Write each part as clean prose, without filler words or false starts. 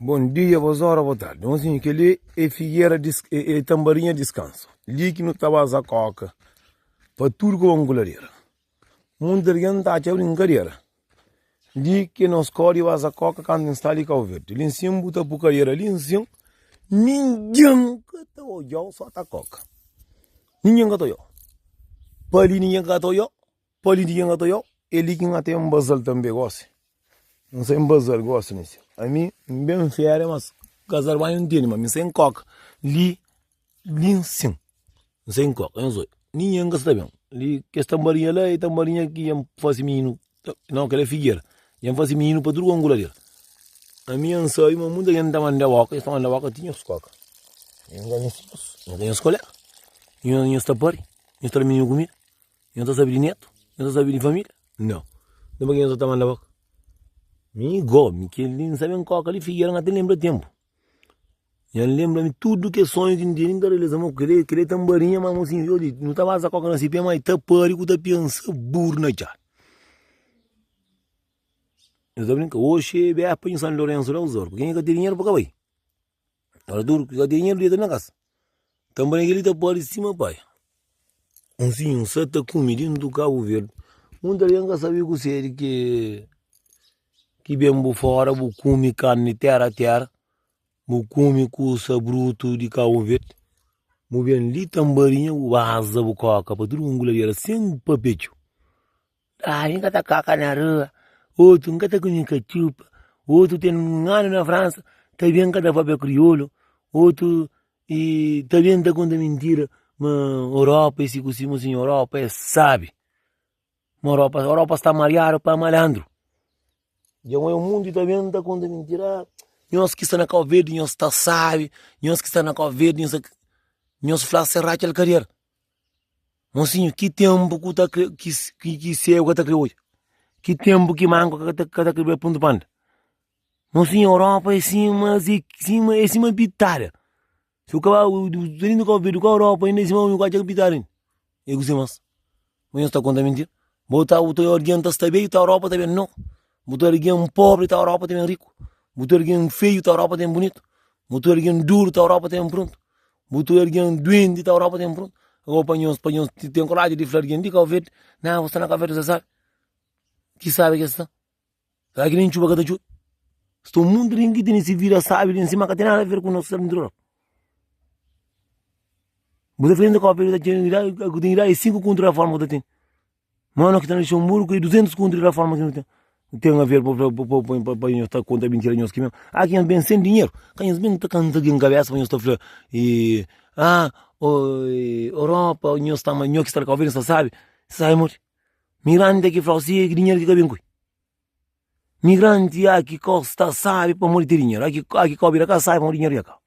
Bon dia, bos ora, bo tardi. Mozinho, kel-li é figera, é tanbarinha diskansu. Li ki nu ta baza koka pa tudu ku bon kuladera. Munti algen ta atxa brinkadera. Li ki é nos kau di baza koka kantu N sta li Kau Verdi. Li nsin bu ta pu kadera li nsin, ningen ka ta odja-u so ta koka. Ningen ka ta odja-u. Pa li ningen ka ta odja-u. Pa li di ken ka ta odja-u, é li ki N ate nbazal tanbe gosi. N sai nbazal gosi nisi. Ami N ben féria, mas kazal banhu N tene, ma mi N sai N koka li, li nsin. N sai N koka, nhos odja, ningen ka sta ben. Li kes tanbarinha la é tanbarinha ki dja N fase mininu, nau kel-la é figera, dja N fase mininu pa tudu kongulader. Ami N sabe ma munta ken ta manda boka, es ta manda boka ti nhos koka. Nhos ka nhos, nhos ka nhos kolega, nhos ta pari, nhos ta da mininu kumida. Nhos ta sabe di netu? Nhos ta sabe di família? Nau. Nton pa ki nhos ta manda boka? Mi go, mi kel li N sabe N koka li figera N ka ta lenbra tenpu. Nha N lenbra mi tudu kes sonhu ki N tene N ta realiza ma kel kel tambarinha ma mosinhu yo li nu ta baza koka na si pe ma i ta pari ku ta pensa buru na txada. Nhos ta brinka oxi é béspa nhu San Lorensu la uzor, kenha ka ten dinheru pa ka bai. Ora duru ki ka ten dinheru deta na kasa. Tanbê kel-li ta pode sima pai. Un sinhu sa ta kume dentu Kabu Verdi. Munta algen ka sabe kuzê di ki ki ben bu fora bu kume karni tera tera, bu kume kusa brutu di Kabu Verdi, bu ben li tanbarinha bu baza bu koka pa tudu nguladeira sen papia txeu. Ah, mi ka ta kaka na rua, otu N ka ta kume katxupa, otu ten un anu na Fransa, ta ben ka ta papia kriolu, otu i ta ben ta konta mintira ma Europa é si ku si, ma sin Europa é sabi, ma Europa, Europa sta mariadu pa malandru. Dja un mundu ta ben ta konta mintira, ah, nhos ki sta na Kau Verdi nhos sta sabi, nhos ki sta na Kau Verdi nhos sta, nhos fla se ratxa el kadera. Mosinhu, ki tenpu ku ta kre, ki, ki segu ka ta kre odja? Ki tenpu ki manku ka ta, ka ta kre bai puntu panda? Mosinhu, Europa é sima, sima, é sima pitada. Si bu ka ba, bu ka obi, ka Europa inda é sima bu ka atxa pitada inda. É kuzê mas? Mas nhos ta konta mintira. Bu ta, bu ta algen ta sta beiu ta Europa ta ben no. Bu ta algen pobri ta Europa ta ben riku. Bu ta algen feiu ta Europa ta ben bunitu. Bu ta algen duru ta Europa ta ben prontu. Bu ta algen duenti ta Europa ta ben prontu. Agora pa nhos, pa nhos ten koraji di fla algen di Kau Verdi, na bu sta na Kau Verdi sa sabi. Ki sabi ki sta? Será ki nen txuba ka ta txubi? Sta un munti di algen ki tene si vida sabi li nsima ka ten nada aver ku nos sta dentru di Europa. Bu ta fla Kau Verdi ta ten idadi, ku ten idadi 5 kontra reforma ku ta ten. Mano ki ta na Luxemburgo e 200 kontra reforma ki nu ten. Ten a ver pa nhos ta konta mintira nhos ki mesmo. Ah, ki nhos ben sen dinheiro. Ka nhos ben ta kanta algen kabesa pa nhos ta fla e ah, Europa, nhos ta nhos ki sta na Kau Verdi nhos ta sabi. Sabi modi? Migrante ki fla si dinheiro ki ka ben kui. Migranti ah ki kau sta sabi pamodi ten dinheiro. Ah ki ah ki kau bira ka sabi pamodi dinheiro ya kau.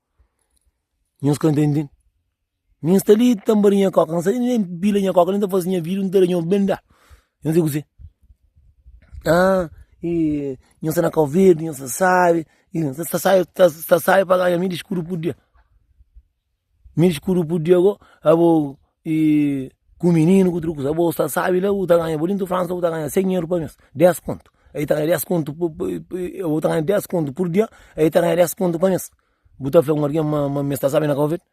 Nhos ka ntende. Mi sta li tambari nha koka, N sta li nem pila nha koka, nem ta fasi nha vida, N ta da nhos ben da. Nhos é kuzê? Ah, e nhos sta na Kau Verdi, nhos sta sabi, e nhos sta sabi, sta, sta sabi pa ganha mil escudo por dia. Mil escudo por dia go, abo e ku mininu ku tudu kusa, abo sta sabi la, bu ta ganha, bo dintu Fransa bu ta ganha 100 euro pa mes, 10 kontu. Aí ta ganha 10 kontu, bu ta ganha 10 kontu por dia, aí ta ganha 10 kontu pa mes. Bu ta fla un algen ma, ma mes ta sabi na Kau Verdi?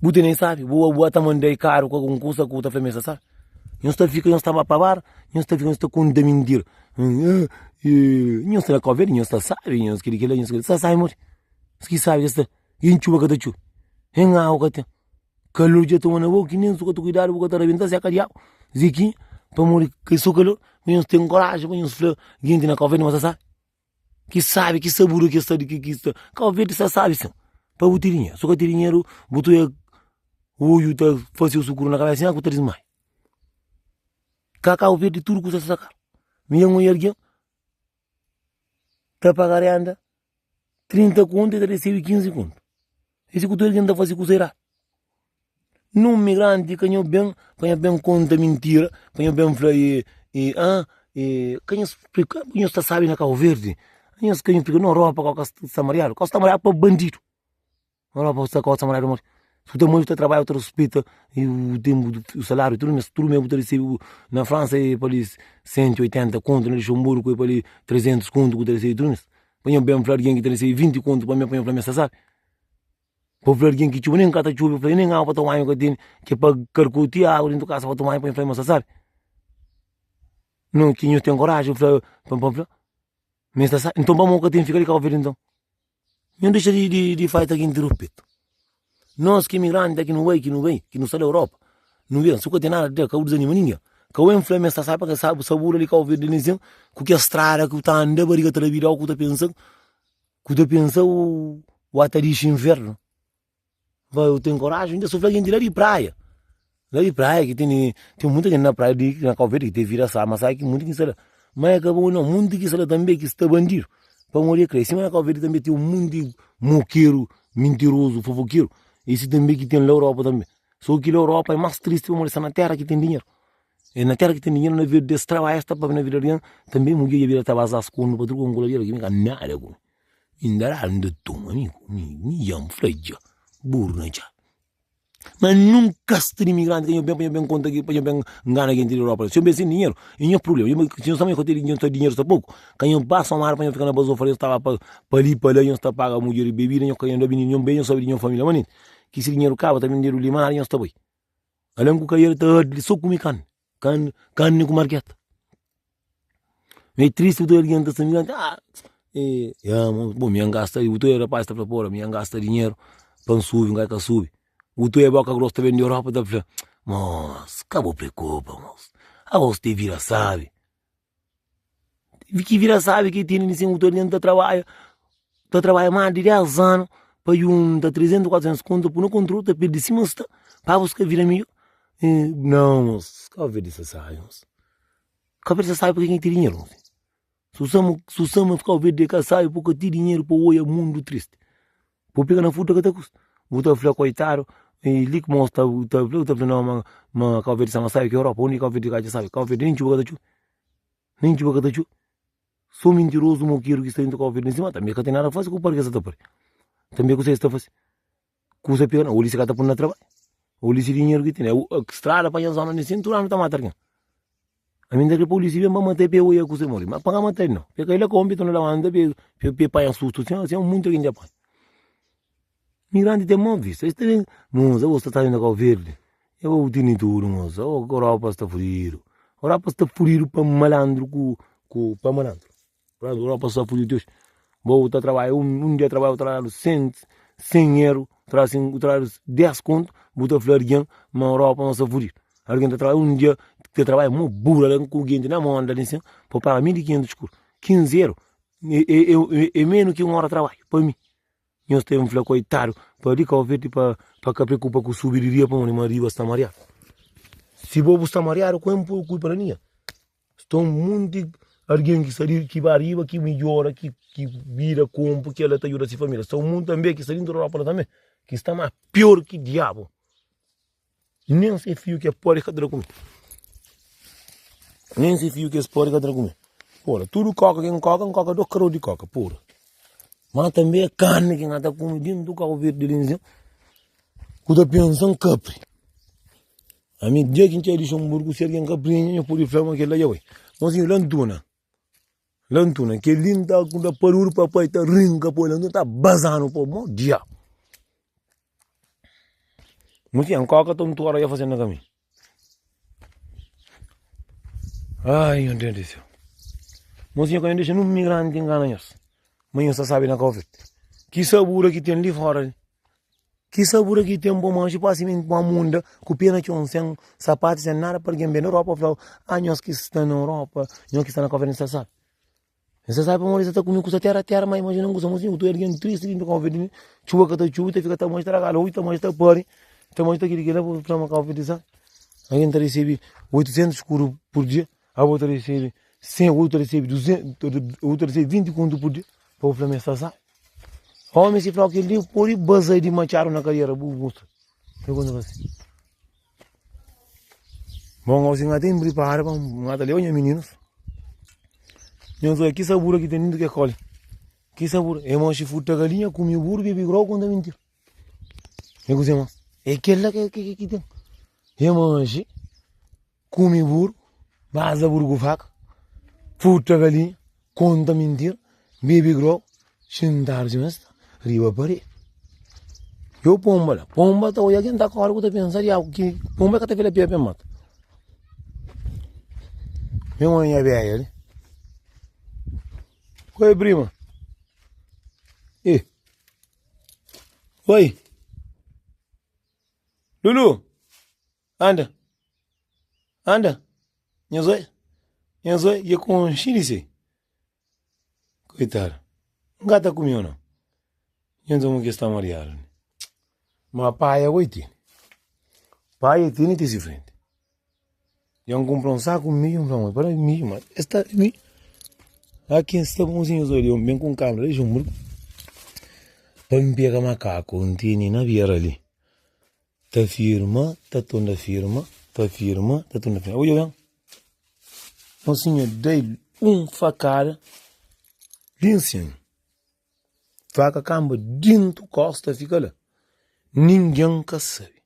Bu te nem sabi, bu bu ta manda karu ku algun kusa ku bu ta fla ma es ta sabi. Nhos ta fika, nhos ta ba pa bar, nhos ta fika, nhos ta konta mintira. Nhos ta na Kau Verdi, nhos ta sabi, nhos kili kila, nhos kili, ta sabi modi. Nhos ki sabi kes ta, nen txuba ka ta txubi, nen agu ka ten. Kalor dja toma na bo ki nen su ka ta kuidadu bu ka ta rabenta seka di agu. Zekinha, pamodi ke so kalor, nhos ten koraji pa nhos fla jinti na Kau Verdi ma ta sabi. Ki sabi, ki sabura ki sta di ki ki sta. Kau Verdi sta sabi sin. Pa bu ten dinheru. Si bu ka ten dinheru, bu ta oiu ta fasiu sukuru na kabesa sin ku ta dismaia. Ka Kau Verdi tudu kusa sta karu. Mi nha oia algin ta paga renda 30 kontu e ta risibi 15 kontu. Esi ku tudu algin ta fasi kusa eradu. Nun migranti ka nho ben pa nho ben konta mintira, pa nho ben fla e e ah e ka nho splika nho sta sabi na Kau Verdi, nho ka nho splika no ropa kau ka sta mariadu, kau sta mariadu pa bandidu, ropa sta kau sta mariadu modi, su ta moi ta trabadja ta rispita e u ten bu salariu tudu mes tudu mes bu ta risibi na Fransa e pa li 180 kontu na Luxemburgo e pa li 300 kontu ku ta risibi tudu mes. Pa nho ben fla algen ki ta resebe 20 kontu pa mi, pa nho fla ma es ta sabe. Pa fla algen ki txuba nen ka ta txuba, fla nen agu pa toma banhu ka tene, ki é pa karkuti agu dentu kasa pa toma banhu, pa nho fla ma es ta sabe. Nau ki nho ten koraji fla pa fla ma es ta sabe. Nton pamodi ka ten fika di Kau Verdi nton? Nho dexa di faita ki intirupidu. Nos ki imigranti ki nu bai, ki nu bai, ki nu sta na Europa, nu ben, su ka ten nada di ka bu dizanima ningen. Ka bu ben fla ma es ta sai pa ka sabe sabura di Kau Verdi li nsin, ku kes strada ki bu ta anda bariga ta rabidau ku ta pensa, ku ta pensa bu ta dixi infernu. Ba bu ten koraji inda su fla jinti la di praia, la di praia ki tene, ten munta jinti na praia di na Kau Verdi ki ten vida sabi, ma sabi ki munti ki sta la. Ma e ka bon nau, munti ki sta la tanbe ki sta bandidu, pamodi e kre. Sima na Kau Verdi tanbe ten un munti mokeru, mintirozu, fofokeru, esi tanbe ki ten la Europa tanbe. So ki la Europa e mas tristi pamodi sta na tera ki ten dinheru. E na tera ki ten dinheru na vida des trabadja sta pa na vida di algen, tanbe mudjer dja bira ta baza skundu pa tudu ku ki mi ka nada ku mi. Inda la N ta toma mi ku mi, mi dja N fla dja, buru na txada. Ma nunka sta di imigranti ka nho ben pa nho ben konta ki pa nho ben ngana kenti di Europa. Si nho ben sen dinheru, e nho prublema. Si nho sta ma nho ka ten dinheru, dinheru sta poku, ka nho ba somadu pa nho fika na bazofa, nho sta ba pa li pa la, nho sta paga mudjer bebida, nho ka nho da bini, nho ben nho sabi di nho familia manenti. Ki si dinheru kaba ta bendedu limada nho sta bai. Alen ku ka el ta ardi so kume karni, karni, karni ku marketa. Ma é tristi bu ta algen ta sta migrante, ah, e, ya, bo mi N gasta, bu ta oia rapaz ta fla, pora, mi N gasta dinheru pa N subi, N ka ka subi. Bu ta oia boka grosu ta ben di Europa ta fla, mos, ka bu preokupa, mos, abos te vida sabi. Ki vida sabi ki tene li sin bu ta algen ta trabadja, ta trabadja mas di 10 anu pa junta 300, 400 kontu pa no kontrola ta pirdi sima sta pa buska vida midjor. Nau, mos, ka vida sabi, mos. Kabesa sabi pa kenha ki ten dinheru. Su sama fika obi ka sabi pa ka ten dinheru pa oia mundu tristi. Bu pega na fruta ka ta kusta. Bu ta fla koitadu i li ku mos ta fla bu ta fla nau ma ma Kau Verdi sta mas sabi ki Europa. Undi Kau Verdi ka atxa sabi? Kau Verdi nen txuba ka ta txuba. Nen txuba ka ta txuba. So mintirozu mokeru ki sta dentu Kau Verdi nsin ma tanbe ka ten nada fasi ku parki es sa ta pari. Tanbe kuse es ta fasi? Kusa pior, polísia ka ta pun na trabadju. Polísia dinheru ki tene. Strada pa nha zona li sin tudu anu ta mata algen. Ami nta kre polísia ben pa mata pe oia kusa mori. Ma pa ka mata el no. Pe kai la kombi ta no labanta pe pe panha sustu sin sin muntu algen dja panha. Migranti ten mau vista. Es ta ben, moza bo sta ta na Kau Verdi. E bo tene tudu moza. O Europa sta fudidu. Europa sta fudidu pa malandru ku ku pa malandru. Europa sta fudidu ti oji. Bo bu ta trabadja un dia trabadja bu trabadja 100 100 eru, bu trabadja 10 kontu, bu ta fla algen ma Europa ma sta fudidu. Algen ta trabadja un dia ta trabadja mo buru algen ku genti na monda li sin pa paga 1500 skur. 15 eru é menu ki un ora trabadju pa mi. Nhos ten fla koitadu pa di Kau Verdi pa pa ka preokupa ku subi di ria pamodi ma riba sta mariadu. Si bo bu sta mariadu ku en poi kulpa na ningen. Sta un monti algen ki sta di ki ba riba ki midjora ki ki bira konpu ki el ta djuda si familia. Sta un monti tanbe ki sta dintu di Europa la tanbe ki sta mas pior ki diabu. Nen se fiu ki es pode ka tra kume. Nen se fiu ki es pode ka tra kume. Pora, tudu koka ki N koka, N koka dos karol di koka, pora. Ma tanbe é karni ki N ta kume dintu Kau Verdi li nsin, ku ta pensa N kapri. Ami dia ki N txai Luxemburgu, si algen kapri-m, nha pode fla ma kel-la dja bai. Mosinhu, lantuna, lantuna, kel-li N ta parudu papai ta rinka poi lantuna ta baza-nu poi, mo diabu. Mu tinha koka ta un ora ia fazendo na caminho. Ai, meu Deus do céu. Mocinho ka deixa num migrante engana nhos. Mas nhos ta sabe na Covid. Que sabura que tem ali fora ali. Que sabura que tem bom manche quase nem uma munda com pena tchon sem sapato sem nada para alguém bem na Europa falou, ah nhos que está na Europa, nhos que está na Covid não sabe. N sa sabe pamodi sa ta kume kusa tera tera ma imajina un kusa mosinhu ku tu algen tristi ki Kau Verdi txuba ka ta txubi ta fika ta manxa ta ragala oi ta manxa ta pari ta manxa ta kili kila bu fla ma Kau Verdi sa algen ta resebe 800 skuru pur dia abo ta resebe 100 otu ta resebe 200 otu ta resebe 20 kontu pur dia pa bu fla ma es ta sabe omi si flau kel-li pode baza di matxadu na kadiera bu mostra Bon gosi N ka ten pripara pa N ka ta leba nha mininus. Nhos odja ki sabura ki ten dintu ke koli. Ki sabura. E manxi furta galinha, kume buru, bebe grou, konta mintira. E kuzê mas? E kel-la ki, ki, ki ten. E manxi, kume buru, baza buru ku faka, furta galinha, konta mintira, bebe grou. Xintadu sima es sta riba paredi. Yo ponba la, ponba ta odja ken ta kore ku ta pensa diabu ki ponba ka ta fila pia pa mata. Mi oja nha beja li. Oi prima. Ih. Oi. Lulu. Anda. Anda. Nhas oi. Nhas oi. Ia konxi di si. Koitadu. N ka ta kume-u nau. Nha nton ki sta mariadu li. Ma paia goi tene. Paia tene ti si frenti. Dja N kunpra un saku milhu, N fla, ma para milhu, ma es ta milhu. Aki N sta bonzinhu zoi di un ben ku un kamera di jumbru pa N pega makaku N tene na bera li. Ta firma, ta torna firma, ta firma, ta torna firma. Odja ben. Mosinha da-l un fakada li nsima. Faka kanba dintu kosta fika la. Ningen ka sabe.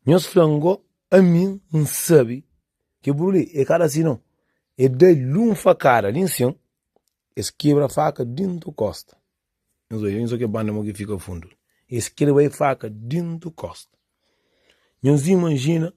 Nhos fla-m go, ami N sabe ke buru li e ka da si no. E da-l un fakada li nsin, es kebra faka dintu kosta. Nhos odja, nhos odja ke banda mo ki fika fundu. Es kebra faka dintu kosta. Nhos imajina.